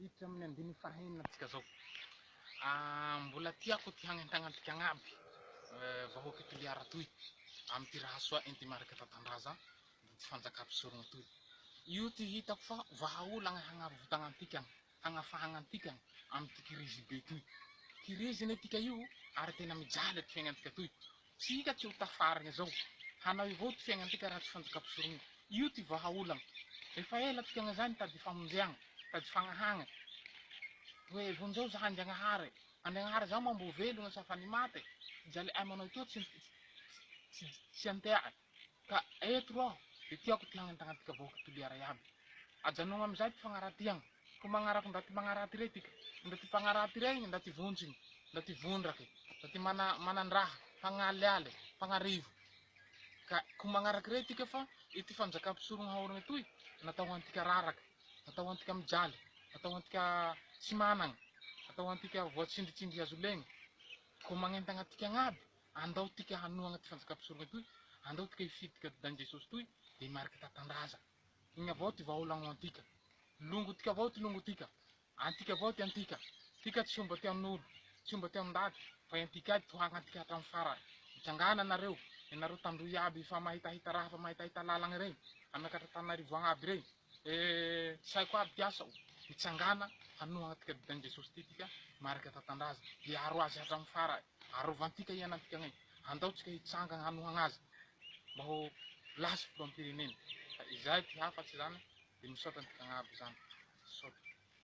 Hiditra amin'ny andininy fahenina antsika zao. Mbola tiako ty hagnentagna antika agnaby vahoaky Toliara toy amy ty raha soa enti-marika Tatandraza ty fanjakam-pisorogna toy. Io ty hitako fa vahaolagna hagnavotagna antika, hagnafahagna antika amy ty kirizy be toy. Kirizy anie tika io ary tena mijaly ty fiaignantika toy. Tsika tsy ho tafarigny zao. Hanao avao ty fiaignantika raha tsy fanjakam-pisorogna. Io ty vahaolagna. Efa ela tika zany nitady famonjeagna, nitady fagnahagna. Hoe vonjeo za Andriagnahary. Andriagnahary zaho ma mbo velogna sa fa nimaty. Ty jaliay manao etoa tsy tsy tsy antea'e. Ka eto roaho de tiako ty hagnentagna antika vahoaka Toliara iaby. Ajanogno amizay ty fagnaratiagna. Ko magnaraka ndaty magnaraty rey tika. Ndaty mpagnaraty regny ndaty vontsigny, ndaty vondraky, ndaty mana manandraha, mpagnalialy, mpagnarivo. Ka ko magnaraky rey tika fa ity fanjakam-pisorogna haorigna toy natao ho antika raraka, natao ho antika mijaly, natao ho antika tsy managna, natao ho antika voatsindritsindry hazo legna. Ko magnentagna antika agnaby, andao tika hanohagna ty fanjakam-pisorogna toy, andao tika hifidy ty kandida Jesosy toy, de mariky tatandraza. Igny avao ty vahaolagna ho antika. Longotika avao ty longotika, antika avao ty antika. Tika tsy homba ty amin'olo, tsy homba ty amin'ny ndaty, fa antika aby tohagna antika hatramin'ny farany. Mitsangàna nareo, ianareo tandroy aby fa mahitahita raha fa mahitahita lalagna regny, miakatra Antananarivo agny aby regny. Eh, tsy haiko aby ty asa o. Mitsangàna hanohagna antika didan'i Jesosy ty tika, marika tatandraza, hiaro azy hatramin'ny farany. Arovantika ianantika agny. Andao tsika hitsangana hanohagna azy mba ho lasa filoham-pirenena. Ka izay ty hafatsy zany, de misaotra antika agnaby zany. Misaotra.